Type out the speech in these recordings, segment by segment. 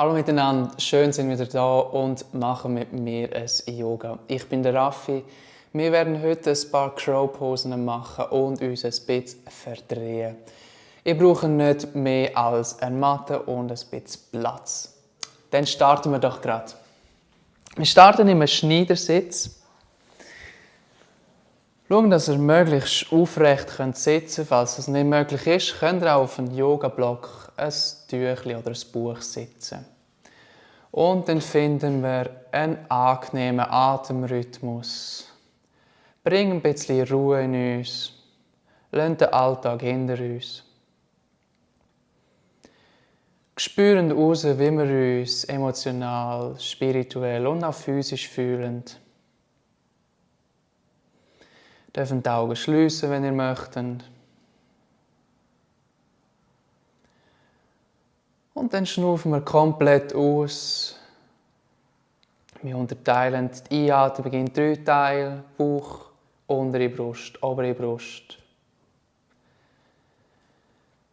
Hallo miteinander, schön sind wir wieder da und machen mit mir ein Yoga. Ich bin der Raffi. Wir werden heute ein paar Crow-Posen machen und uns ein bisschen verdrehen. Ihr braucht nicht mehr als eine Matte und ein bisschen Platz. Dann starten wir doch gerade. Wir starten im Schneidersitz. Schauen, dass ihr möglichst aufrecht sitzen könnt. Falls das nicht möglich ist, könnt ihr auch auf einem Yoga-Block ein Tüchlein oder ein Buch sitzen. Und dann finden wir einen angenehmen Atemrhythmus. Bringen ein bisschen Ruhe in uns. Lassen den Alltag hinter uns. Spüren raus, wie wir uns emotional, spirituell und auch physisch fühlen. Ihr dürft die Augen schliessen, wenn ihr möchtet. Und dann schnaufen wir komplett aus. Wir unterteilen die Einatmung in 3 Teile: Bauch, untere Brust, obere Brust.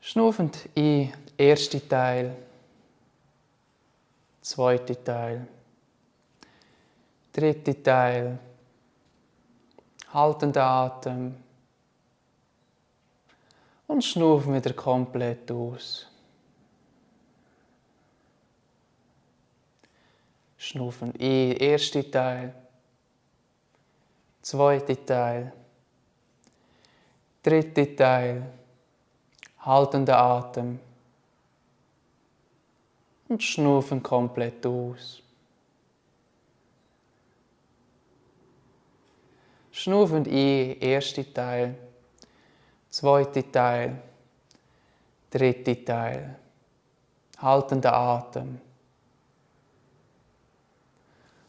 Schnaufend ein, erster Teil, zweiter Teil, dritter Teil. Halten den Atem und schnaufen wieder komplett aus. Schnaufen ein, erster Teil, zweiter Teil, dritter Teil. Halten den Atem und schnaufen komplett aus. Schnaufend ein, erster Teil, zweiter Teil, dritter Teil. Halten den Atem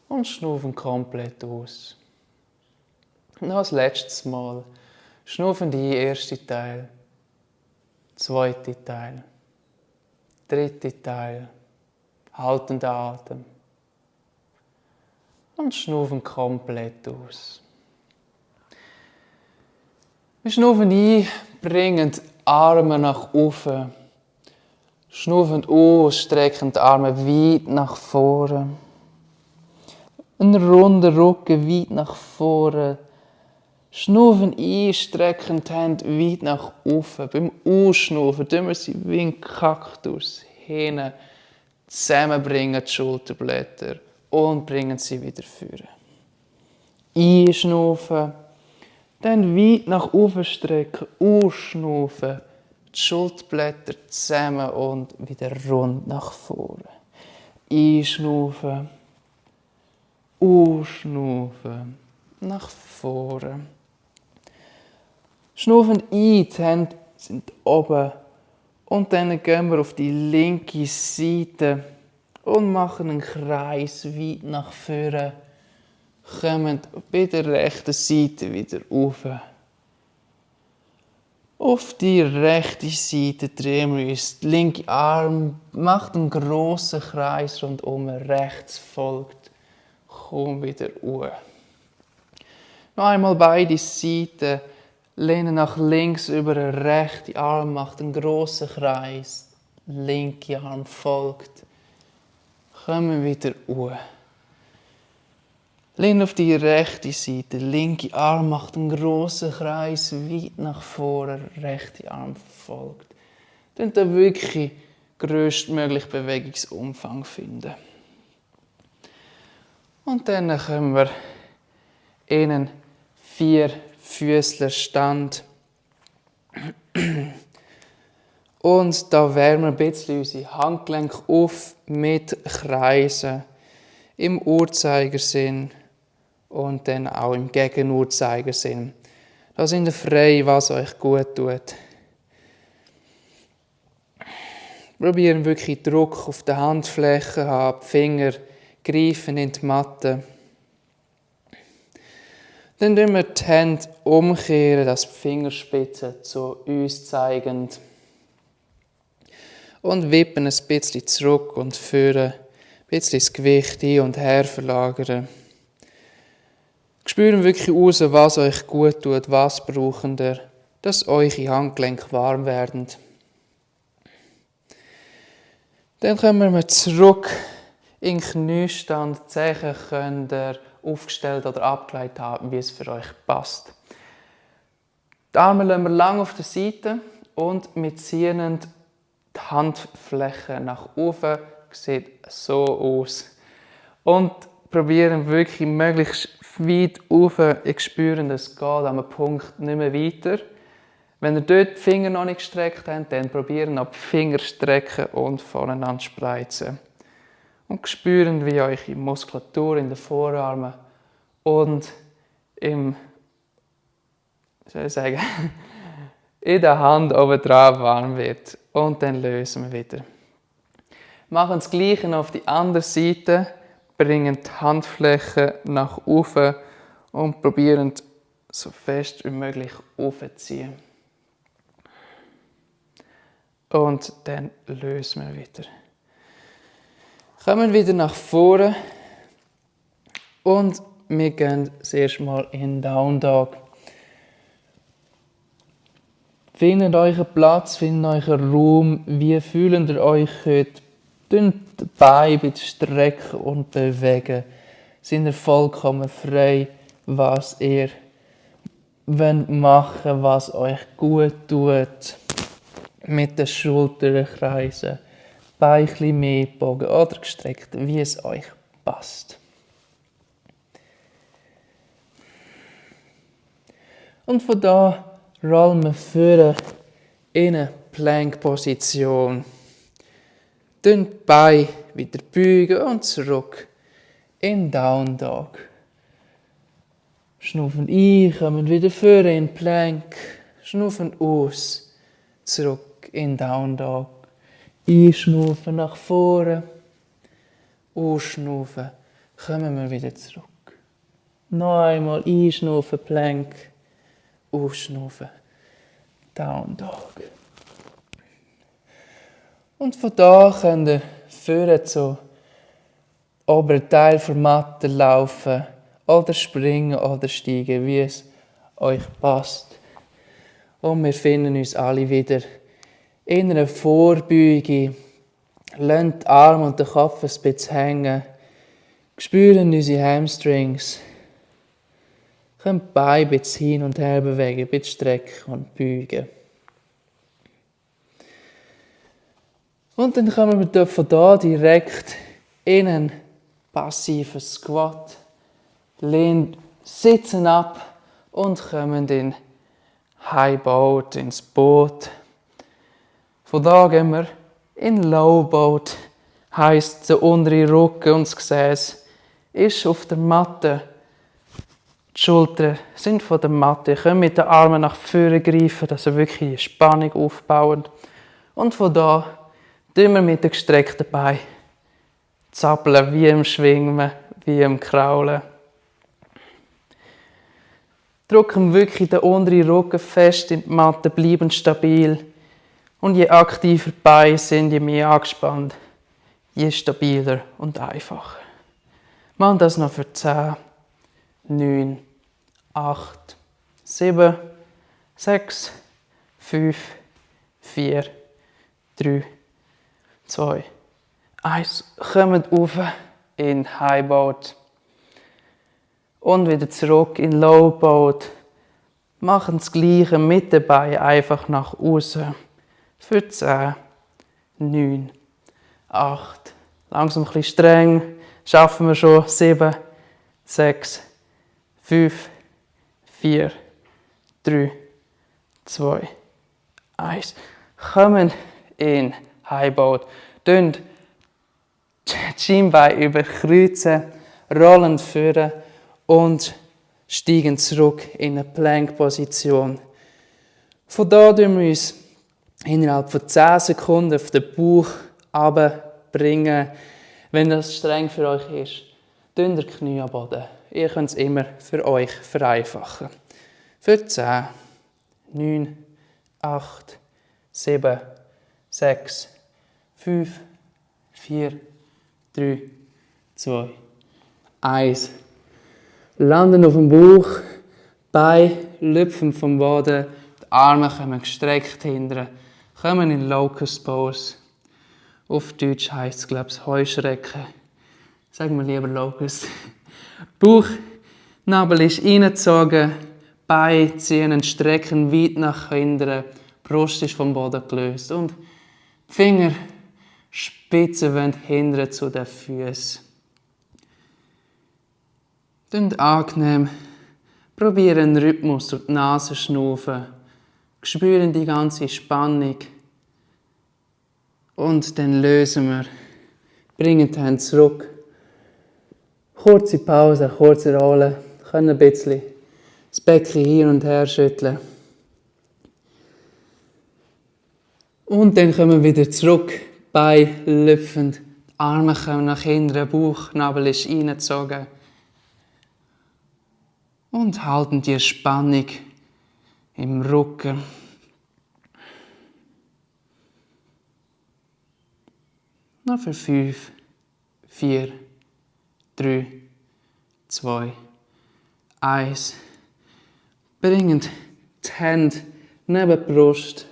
und schnaufen komplett aus. Noch das letzte Mal. Schnaufend ein, erster Teil, zweiter Teil, dritter Teil. Halten den Atem und schnaufen komplett aus. Wir schnaufen ein, bringen die Arme nach oben. Schnaufen aus, strecken die Arme weit nach vorne. Ein runder Rücken weit nach vorne. Schnaufen ein, strecken die Hände weit nach oben. Beim Ausschnaufen tun wir sie wie ein Kaktus hinten zusammenbringen, die Schulterblätter, und bringen sie wieder führen. Einschnaufen. Dann weit nach oben strecken, ausschnaufen, die Schulterblätter zusammen und wieder rund nach vorne. Einschnaufen, ausschnaufen, nach vorne. Schnaufen ein, die Hände sind oben. Und dann gehen wir auf die linke Seite und machen einen Kreis weit nach vorne. Kommen bei der rechten Seite wieder rauf. Auf die rechte Seite drehen wir uns. Der linke Arm macht einen grossen Kreis rundum. Rechts folgt. Komm wieder rauf. Noch einmal beide Seiten. Lehnen nach links über. Der rechte Arm macht einen grossen Kreis. Der linke Arm folgt. Kommen wieder rauf. Lehn auf die rechte Seite, der linke Arm macht einen grossen Kreis weit nach vorne, der rechte Arm folgt. Dann wirklich grösstmöglichen Bewegungsumfang finden. Und dann kommen wir in einen 4-Füßler-Stand. Und da wärmen wir ein bisschen unsere Handgelenke auf mit Kreisen im Uhrzeigersinn. Und dann auch im Gegenuhrzeigersinn. Da sind ihr frei, was euch gut tut. Probieren wirklich Druck auf die Handflächen zu haben, die Finger greifen in die Matte. Dann umkehren wir die Hände umkehren, dass die Fingerspitzen zu uns zeigen. Und wippen ein bisschen zurück und führen ein bisschen das Gewicht hin und her verlagern. Spüren wirklich raus, was euch gut tut, was braucht ihr, dass eure Handgelenke warm werden. Dann kommen wir zurück in den Kniestand. Die Zehen könnt ihr aufgestellt oder abgelegt haben, wie es für euch passt. Die Arme lassen wir lang auf der Seite und wir ziehen die Handfläche nach oben. Sieht so aus. Und probieren wirklich möglichst weit rauf. Ich spüre, es geht an einem Punkt nicht mehr weiter. Wenn ihr dort die Finger noch nicht gestreckt habt, dann probieren ab die Finger strecken und voneinander spreizen. Und spüren, wie eure Muskulatur in den Vorarmen und in der Hand oben dran warm wird. Und dann lösen wir wieder. Machen das Gleiche auf die andere Seite, bringen die Handflächen nach oben und probieren so fest wie möglich aufzuziehen. Und dann lösen wir wieder. Kommen wieder nach vorne und wir gehen das erste Mal in Down Dog. Findet euren Platz, findet euren Raum, wie fühlt ihr euch heute? Die Beine bitte strecken und bewegen. Seid ihr vollkommen frei, was ihr machen wollt, was euch gut tut. Mit den Schultern kreisen, Beine ein bisschen mehr bogen oder gestreckt, wie es euch passt. Und von da rollen wir vor in eine Plank-Position. Die Beine wieder beugen und zurück in Down Dog. Schnaufen ein, kommen wieder vor in Plank. Schnaufen aus, zurück in Down Dog. Einschnaufen nach vorne. Ausschnaufen, kommen wir wieder zurück. Noch einmal einschnaufen, Plank. Ausschnaufen, Down Dog. Und von da könnt ihr vorne zum oberen Teil der Matte laufen oder springen oder steigen, wie es euch passt. Und wir finden uns alle wieder in einer Vorbeuge. Lasst die Arme und den Kopf ein bisschen hängen. Spüren unsere Hamstrings. Können die Beine ein bisschen hin und her bewegen, ein bisschen strecken und beugen. Und dann kommen wir von da direkt in einen passiven Squat. Lehnen, sitzen ab und kommen in High Boat, ins Boot. Von da gehen wir in Low Boat. Heisst, der untere Rücken und das Gesäß ist auf der Matte. Die Schultern sind von der Matte. Ihr könnt mit den Armen nach vorne greifen, dass ihr wirklich die Spannung aufbaut. Und von da tun wir mit den gestreckten Beinen zappeln, wie im Schwingen, wie im Kraulen. Drücken wirklich den unteren Rücken fest in die Matte, bleiben stabil. Und je aktiver die Beine sind, je mehr angespannt, je stabiler und einfacher. Machen das noch für 10, 9, 8, 7, 6, 5, 4, 3, 2, 1. Kommt rauf in High Boat. Und wieder zurück in Low Boat. Machen das Gleiche mit den Beinen einfach nach außen. Für 10, 9, 8. Langsam ein bisschen streng. Schaffen wir schon. 7, 6, 5, 4, 3, 2, 1. Kommen in High Boat. Die Schienbeine überkreuzen, rollen führen und steigen zurück in eine Plank-Position. Von da bringen wir uns innerhalb von 10 Sekunden auf den Bauch runterbringen. Wenn das streng für euch ist, dünnt ihr Knie am Boden. Ihr könnt es immer für euch vereinfachen. Für 10, 9, 8, 7, 6, 5, 4, 3, 2, 1. Landen auf dem Bauch, Beine lüpfen vom Boden, die Arme kommen gestreckt hinten, kommen in Locust Pose. Auf Deutsch heisst es, glaube ich, Heuschrecken. Sagen wir lieber Locust. Bauchnabel ist reingezogen, Beine ziehen, strecken weit nach hinten, Brust ist vom Boden gelöst und die Fingerspitzen wollen hinten zu den Füßen. Und angenehm probieren den Rhythmus durch die Nase schnaufen, spüren die ganze Spannung und dann lösen wir, bringen die Hände zurück. Kurze Pause, kurze Rollen, können ein bisschen das Becken hin und her schütteln. Und dann kommen wir wieder zurück, Beine lüpfend, die Arme kommen nach hinten, Bauchnabel ist reingezogen. Und halten die Spannung im Rücken. Noch für 5, 4, 3, 2, 1. Bringen die Hände neben die Brust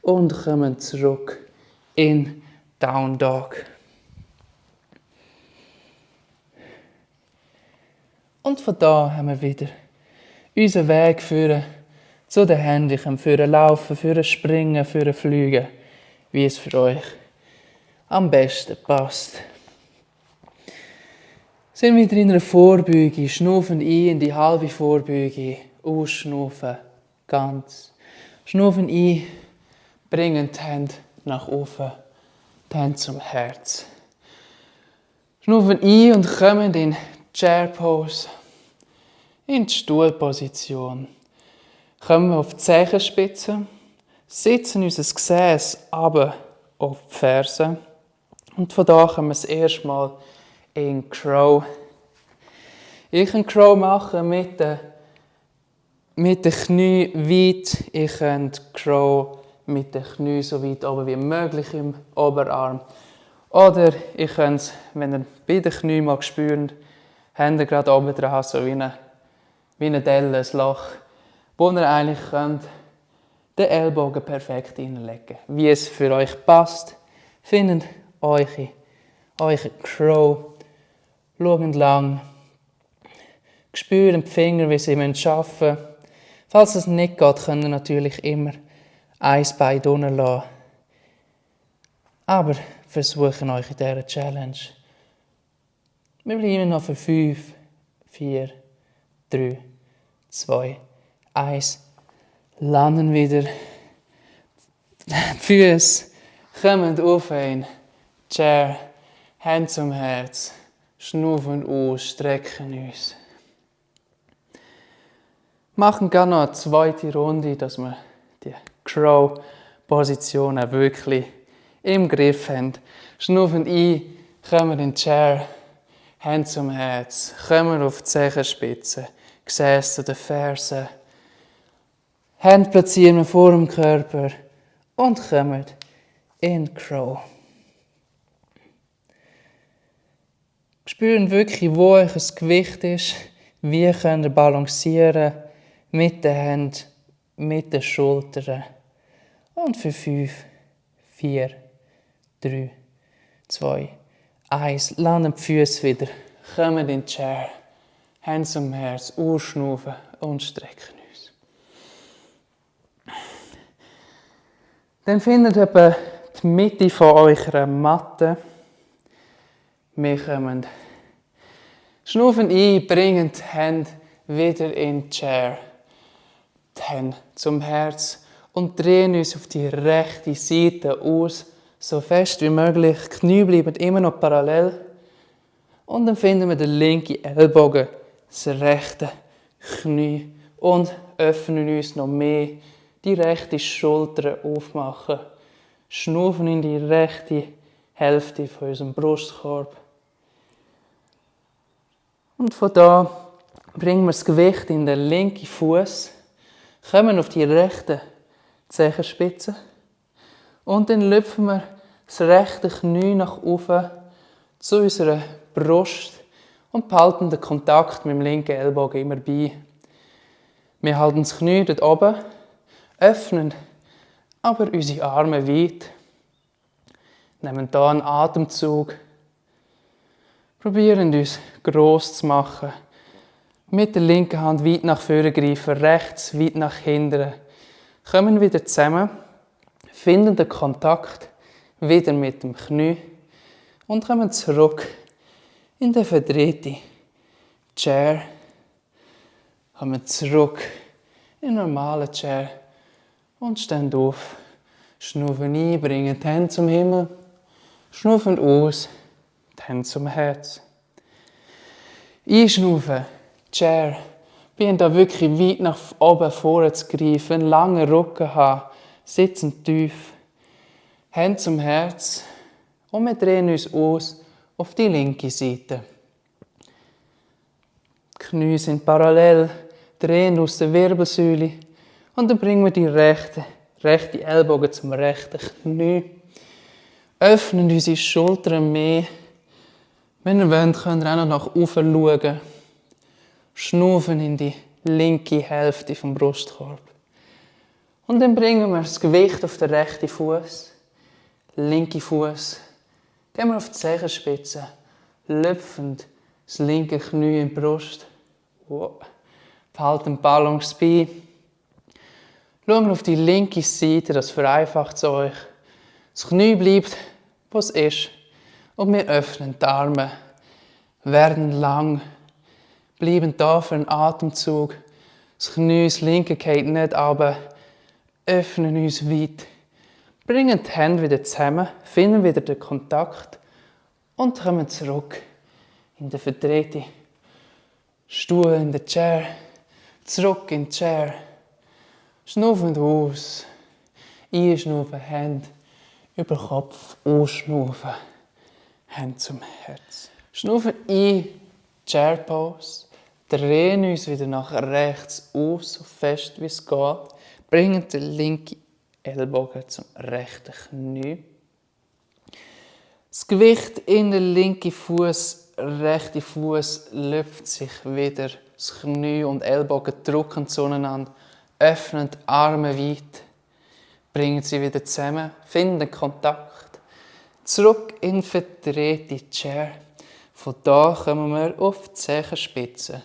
und kommen zurück in Down Dog. Und von da haben wir wieder unseren Weg führen zu den Händen, für ein Laufen, für ein Springen, für ein Fliegen, wie es für euch am besten passt. Sind wieder in einer Vorbeuge, schnaufen ein in die halbe Vorbeuge, ausschnaufen, ganz. Schnaufen ein, bringen die Hände nach oben, die Hände zum Herz. Schnaufen ein und kommen in Chair Pose, in die Stuhlposition. Kommen wir auf die Zehenspitze, sitzen unser Gesäß runter auf die Fersen und von da können wir das erste Mal in Crow. Ich kann Crow machen mit den Knien weit. Ich kann Crow mit den Knien so weit oben wie möglich im Oberarm. Oder ich kann es, wenn ihr bei den Knien mal spürt, Hände gerade oben dran, so wie eine Delle, ein Loch, wo ihr eigentlich könnt den Ellbogen perfekt hineinlegen. Wie es für euch passt, findet eure Crow. Schauen lang. Spüren die Finger, wie sie arbeiten müssen. Falls es nicht geht, könnt ihr natürlich immer ein Bein unten lassen. Aber versuchen euch in dieser Challenge. Wir bleiben noch für 5, 4, 3, 2, 1. Landen wieder. Die Füße kommen auf in Chair. Hände zum Herz. Schnaufen aus, strecken uns. Machen gerne noch eine zweite Runde, dass wir die Crow-Positionen wirklich im Griff haben. Schnaufen ein, kommen in die Chair, Hände zum Herz, kommen auf die Zehenspitze, Gesäß zu den Fersen. Hände platzieren wir vor dem Körper und kommen in Crow. Spüren wirklich, wo euch das Gewicht ist, wie könnt ihr balancieren mit den Händen, mit den Schultern. Und für 5, 4, 3, 2, 1. Landen die Füße wieder, kommen in die Chair, Hände zum Herz, ausschnaufen und strecken uns. Dann findet ihr die Mitte von eurer Matte. Wir kommen, schnaufen ein, bringen die Hände wieder in die Chair. Die Hände zum Herz und drehen uns auf die rechte Seite aus, so fest wie möglich. Die Knie bleiben immer noch parallel. Und dann finden wir den linken Ellbogen, das rechte Knie und öffnen uns noch mehr. Die rechte Schulter aufmachen. Schnaufen in die rechte Hälfte von unserem Brustkorb. Und von da bringen wir das Gewicht in den linken Fuß, kommen auf die rechte Zehenspitze und dann lüpfen wir das rechte Knie nach oben zu unserer Brust und behalten den Kontakt mit dem linken Ellbogen immer bei. Wir halten das Knie dort oben, öffnen aber unsere Arme weit, Nehmen hier einen Atemzug. Probieren uns gross zu machen. Mit der linken Hand weit nach vorne greifen, rechts weit nach hinten. Kommen wieder zusammen, finden den Kontakt wieder mit dem Knie und kommen zurück in den verdrehten Chair. Kommen zurück in den normalen Chair und stehen auf. Schnaufen ein, bringen die Hände zum Himmel. Schnaufen aus, die Hände zum Herz. Einschnaufen, Chair. Probieren da wirklich weit nach oben vorne zu greifen, einen langen Rücken haben, sitzen tief. Hände zum Herz und wir drehen uns aus auf die linke Seite. Die Knie sind parallel, drehen aus der Wirbelsäule und dann bringen wir die rechte Ellbogen zum rechten Knie. Öffnen unsere Schultern mehr. Wenn ihr wollt, könnt ihr auch noch nach oben schauen. Schnaufen in die linke Hälfte vom Brustkorb. Und dann bringen wir das Gewicht auf den rechten Fuß. Linke Fuß. Gehen wir auf die Zehenspitze. Lüpfend das linke Knie in die Brust. Wow. Behalten die Balance bei. Schauen auf die linke Seite, das vereinfacht es euch. Das Knie bleibt, wo es ist. Und wir öffnen die Arme, werden lang, bleiben da für einen Atemzug. Das Knie, das linke geht nicht runter, öffnen uns weit. Bringen die Hände wieder zusammen, finden wieder den Kontakt und kommen zurück in den verdrehten Stuhl, in der Chair. Zurück in die Chair. Schnaufen aus. Einschnaufen, Hände über Kopf, ausschnaufen. Hände zum Herz. Schnaufen ein, Chair Pose. Drehen uns wieder nach rechts aus, so fest wie es geht. Bringen den linken Ellbogen zum rechten Knie. Das Gewicht in den linken Fuß, rechte Fuß lüpft sich wieder. Das Knie und Ellbogen drücken zueinander. Öffnen die Arme weit. Bringen sie wieder zusammen. Finden Kontakt. Zurück in verdrehte Chair. Von da kommen wir auf die Zehenspitze.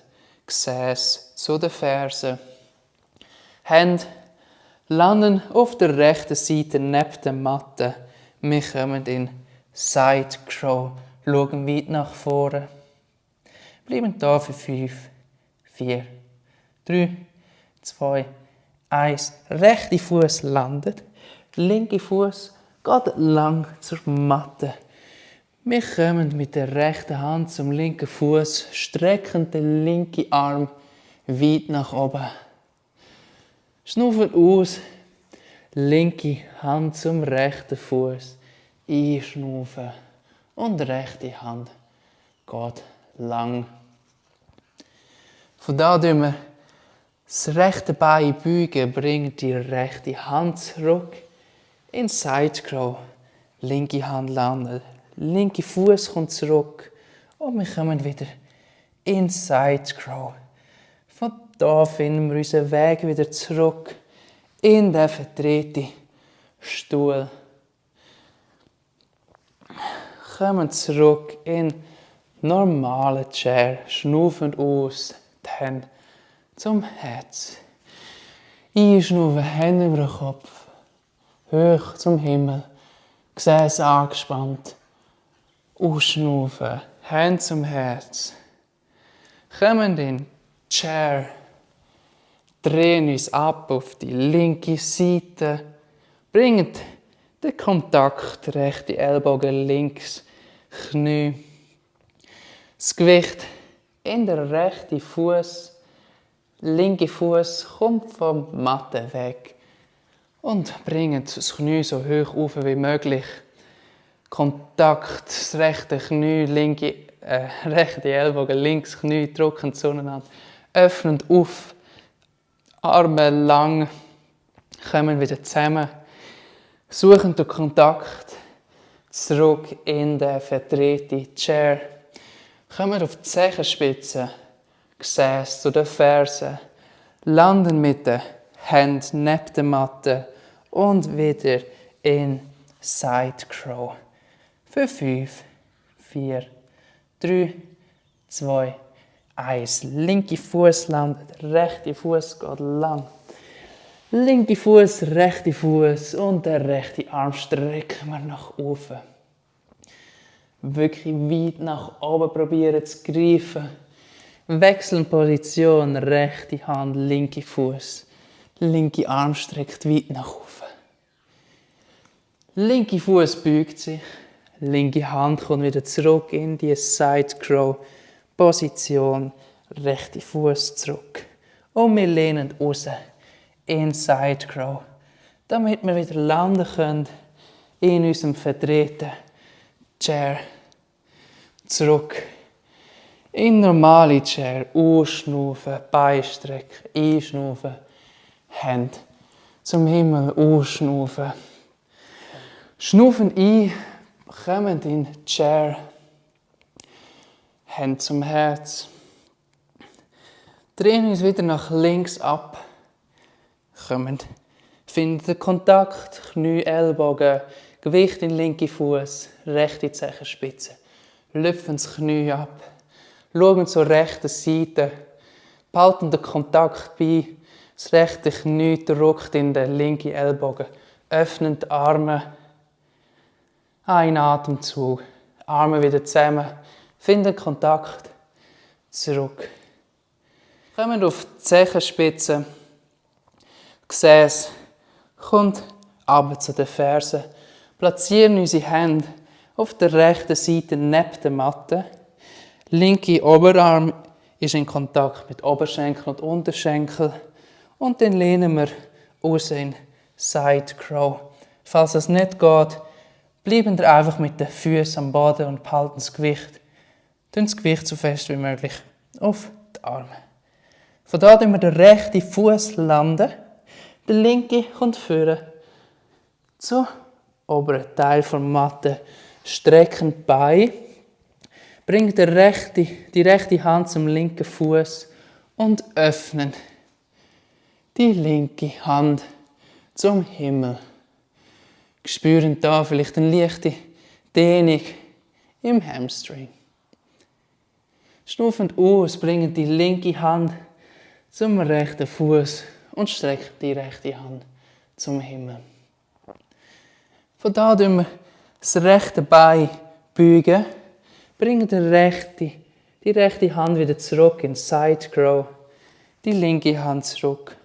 Gesäß zu den Fersen. Hände landen auf der rechten Seite neben der Matte. Wir kommen in Side Crow. Schauen weit nach vorne. Bleiben da für 5, 4, 3, 2, 1. Rechte Fuß landet. Linke Fuß geht lang zur Matte. Wir kommen mit der rechten Hand zum linken Fuß, strecken den linken Arm weit nach oben. Schnaufen aus, linke Hand zum rechten Fuß, einschnaufen und rechte Hand geht lang. Von da beugen wir das rechte Bein beugen, bringen die rechte Hand zurück in Side Crow. Linke Hand landet, linke Fuß kommt zurück und wir kommen wieder in Side Crow. Von da finden wir unseren Weg wieder zurück in den verdrehten Stuhl. Kommen zurück in normale Chair, schnaufen aus, die Hände zum Herz. Einschnaufen, Hände über den Kopf, hoch zum Himmel, Gesäß angespannt. Ausschnaufen, Hände zum Herz. Kommen in Chair. Drehen uns ab auf die linke Seite. Bringen den Kontakt, rechte Ellbogen links, Knie. Das Gewicht in der rechten Fuß. Linke Fuß kommt vom Matte weg. Und bringen das Knie so hoch auf wie möglich. Kontakt, das rechte Knie, rechte Ellbogen links, Knie drücken zueinander. Öffnen auf. Arme lang, kommen wieder zusammen, suchen den Kontakt, zurück in den verdrehten Chair, kommen auf die Zehenspitze, Gesäß zu den Fersen, landen mit den Händen neben der Matte und wieder in Side Crow. Für 5, 4, 3, 2, 1. Linke Fuß landet, rechte Fuß geht lang. Linke Fuß, rechte Fuß und der rechte Arm strecken wir nach oben. Wirklich weit nach oben probieren zu greifen. Wechseln Position, rechte Hand, linke Fuß. Linke Arm streckt weit nach oben. Linke Fuß beugt sich. Linke Hand kommt wieder zurück in die Side Crow Position. Rechte Fuß zurück. Und wir lehnen raus in Side Crow, damit wir wieder landen können in unserem verdrehten Chair. Zurück in normale Chair. Ausschnaufen, Beinstrecken, einschnaufen. Hände zum Himmel, ausschnaufen. Schnaufen ein, kommen in die Chair. Hände zum Herz. Drehen uns wieder nach links ab. Kommen. Finden den Kontakt, Knie, Ellbogen, Gewicht in den linken Fuß, rechte Zehenspitze. Lüpfen das Knie ab. Schauen zur rechten Seite. Behalten den Kontakt bei. Das rechte Knie drückt in den linken Ellbogen. Öffnen die Arme. Ein Atemzug. Arme wieder zusammen. Finden Kontakt. Zurück. Kommen auf die Zehenspitze. Gesäß kommt runter zu den Fersen. Platzieren unsere Hände auf der rechten Seite neben der Matte. Linke Oberarm ist in Kontakt mit Oberschenkel und Unterschenkel. Und dann lehnen wir raus in Side Crow. Falls es nicht geht, bleiben wir einfach mit den Füßen am Boden und behalten das Gewicht. Tun das Gewicht so fest wie möglich auf die Arme. Von da landen wir den rechten Fuß landen. Der linke kommt vorne zum oberen Teil der Matte. Strecken die Beine. Bringen die rechte Hand zum linken Fuß und öffnen die linke Hand zum Himmel. Spüren da vielleicht eine leichte Dehnung im Hamstring. Schnuffend aus, bringen die linke Hand zum rechten Fuß und strecken die rechte Hand zum Himmel. Von da beugen wir das rechte Bein beugen, bringen die rechte Hand wieder zurück in Side Crow, die linke Hand zurück,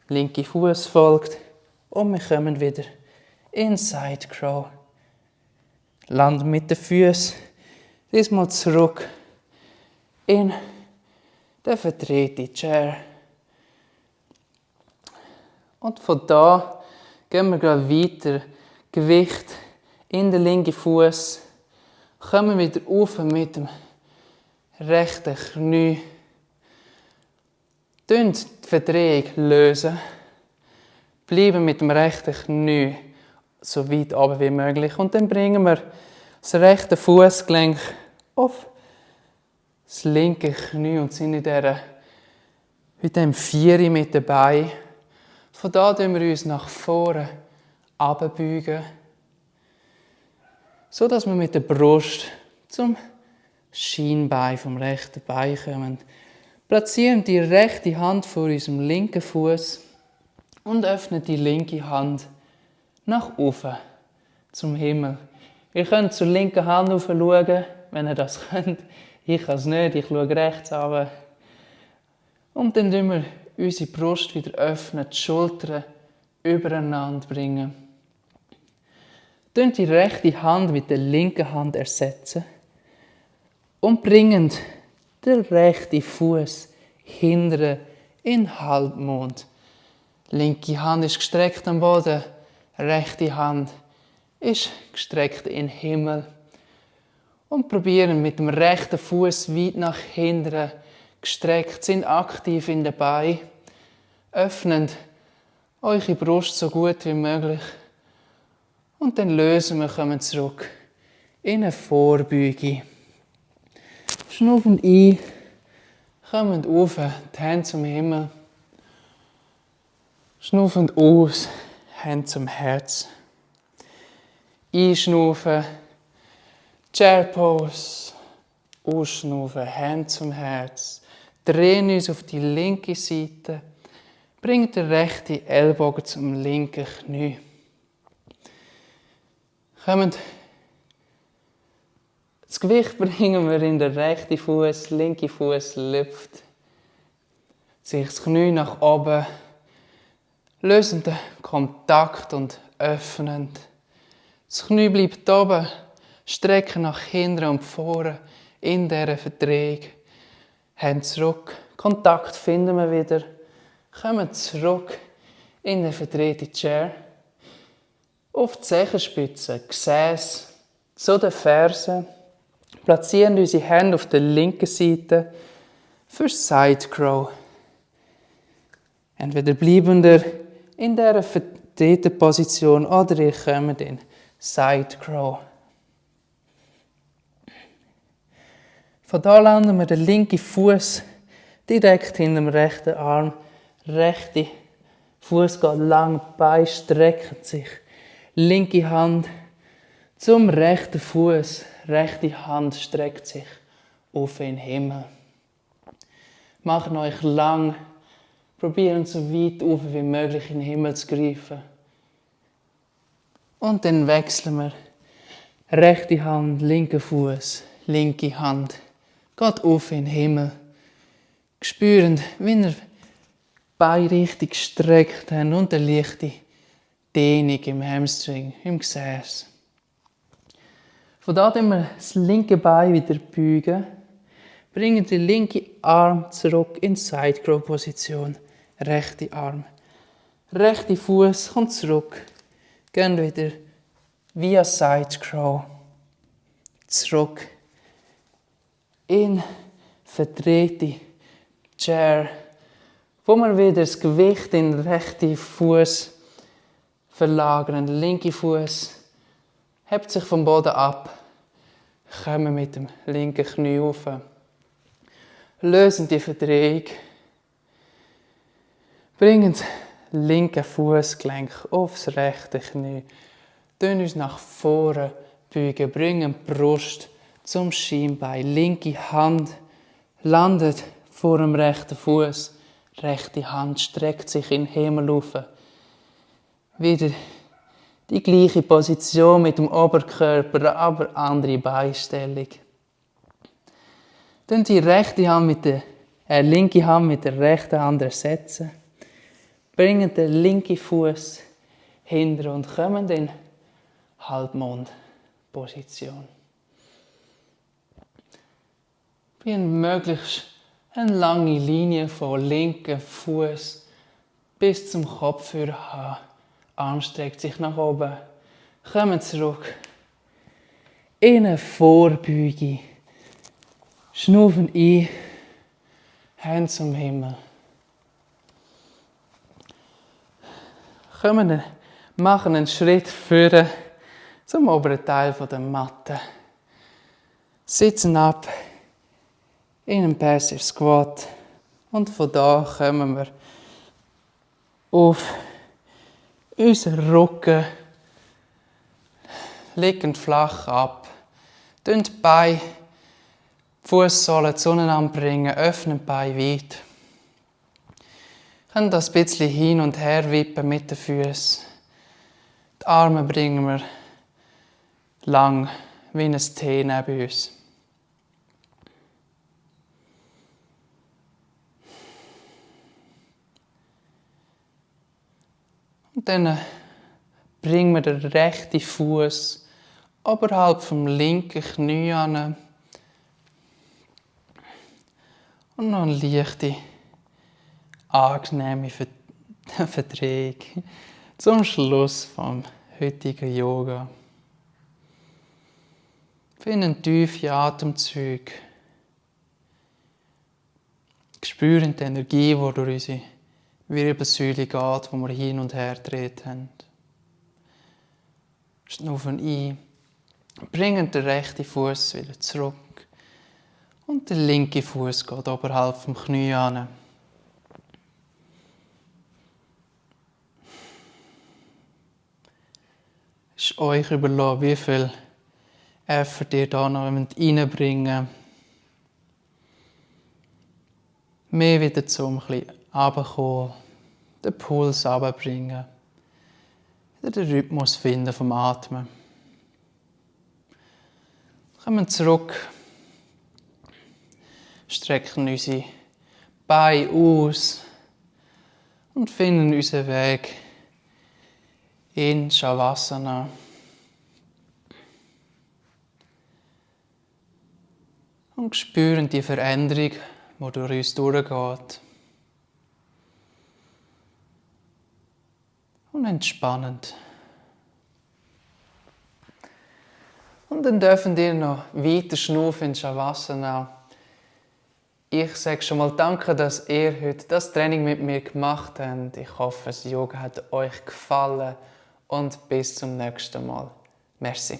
linke Fuß folgt und wir kommen wieder in Side Crow. Landen mit den Füßen diesmal zurück in den verdrehten Chair. Und von da gehen wir gleich weiter. Gewicht in den linken Fuß. Kommen wieder auf mit dem rechten Knie. Die Verdrehung lösen. Bleiben mit dem rechten Knie so weit runter wie möglich. Und dann bringen wir das rechte Fußgelenk auf das linke Knie und sind in diesem Vieri mit dabei. Von da beugen wir uns nach vorne runterbeugen, sodass wir mit der Brust zum Schienbein vom rechten Bein kommen. Platzieren die rechte Hand vor unserem linken Fuß und öffnen die linke Hand nach oben zum Himmel. Ihr könnt zur linken Hand schauen, wenn ihr das könnt. Ich kann es nicht, ich schaue rechts runter. Und dann öffnen wir unsere Brust wieder öffnen, die Schultern übereinander bringen. Die rechte Hand mit der linken Hand ersetzen und bringen den rechten Fuß hinten in Halbmond. Linke Hand ist gestreckt am Boden, rechte Hand ist gestreckt in den Himmel. Und probieren mit dem rechten Fuß weit nach hinten gestreckt, sind aktiv in den Beinen, öffnen eure Brust so gut wie möglich und dann lösen wir, kommen zurück in eine Vorbeuge. Schnaufen ein, kommen auf, die Hände zum Himmel, schnaufen aus, Hände zum Herz, einschnaufen, Chair Pose. Ausschnaufen, Hand zum Herz. Drehen uns auf die linke Seite. Bringen den rechten Ellbogen zum linken Knie. Das Gewicht bringen wir in den rechten Fuß, linke Fuß lüpft. Sich das Knie nach oben. Lösen den Kontakt und öffnen. Das Knie bleibt oben. Strecken nach hinten und vorne in dieser Verdrehung. Hände zurück. Kontakt finden wir wieder. Kommen zurück in eine verdrehte Chair. Auf die Zehenspitze, Gesäß zu den Fersen. Platzieren unsere Hände auf der linken Seite für Side Crow. Entweder bleiben wir in dieser verdrehten Position oder ihr kommt in Side Crow. Von da landen wir den linken Fuß direkt hinter dem rechten Arm. Rechte Fuß geht lang, Beine strecken sich. Linke Hand zum rechten Fuß. Rechte Hand streckt sich auf den Himmel. Macht euch lang. Probieren so weit auf wie möglich in den Himmel zu greifen. Und dann wechseln wir. Rechte Hand, linker Fuß, linke Hand. Geht auf in den Himmel. Spürend, wie ihr die Beine richtig gestreckt habt und eine leichte Dehnung im Hamstring, im Gesäß. Von da beugen wir das linke Bein wieder beugen. Bringen den linken Arm zurück in Side Crow Position. Rechte Arm. Rechte Fuß kommt zurück. Gehen wieder via Side Crow. Zurück in verdrehte Chair, wo wir wieder das Gewicht in den rechten Fuß verlagern. Der linke Fuß hebt sich vom Boden ab. Kommen mit dem linken Knie auf. Lösen die Verdrehung. Bringen das linke Fußgelenk aufs rechte Knie. Beugen uns nach vorne beugen. Bringen die Brust zum Schienbein. Linke Hand landet vor dem rechten Fuß. Rechte Hand streckt sich in den Himmel auf. Wieder die gleiche Position mit dem Oberkörper, aber andere Beinstellung. Dann die linke Hand mit der rechten Hand ersetzen. Bringen den linken Fuß hinter und kommen in Halbmondposition. Probieren möglichst eine lange Linie von linken Fuß bis zum Kopfhörer. Arm streckt sich nach oben. Kommen zurück. In eine Vorbeuge. Schnaufen ein. Hände zum Himmel. Machen einen Schritt vor zum oberen Teil der Matte. Sitzen ab in einem Passive Squat. Und von da kommen wir auf unseren Rücken. Liegend flach ab. Die Beine, die Fußsohlen zueinander bringen, öffnen die Beine weit. Können das ein bisschen hin und her wippen mit den Füßen. Die Arme bringen wir lang, wie ein T neben uns. Und dann bringen wir den rechten Fuß oberhalb vom linken Knie an. Und noch eine leichte, angenehme Verdrehung zum Schluss vom heutigen Yoga. Finden tiefe Atemzüge. Spüren die Energie, die durch unsere Wirbelsäule geht, wo wir hin und her gedreht haben. Schnaufen ein. Bringen den rechten Fuß wieder zurück. Und der linke Fuß geht oberhalb vom Knie an. Es ist euch überlassen, wie viel Effort dir da noch reinbringen. Mehr wieder zum ein bisschen runterkommen, den Puls runterbringen, wieder den Rhythmus finden vom Atmen. Kommen zurück, strecken unsere Beine aus und finden unseren Weg in Shavasana. Und spüren die Veränderung, die durch uns durchgeht. Und entspannend. Und dann dürfen wir noch weiter schnaufen in Shavasana. Ich sage schon mal danke, dass ihr heute das Training mit mir gemacht habt. Ich hoffe, das Yoga hat euch gefallen und bis zum nächsten Mal. Merci.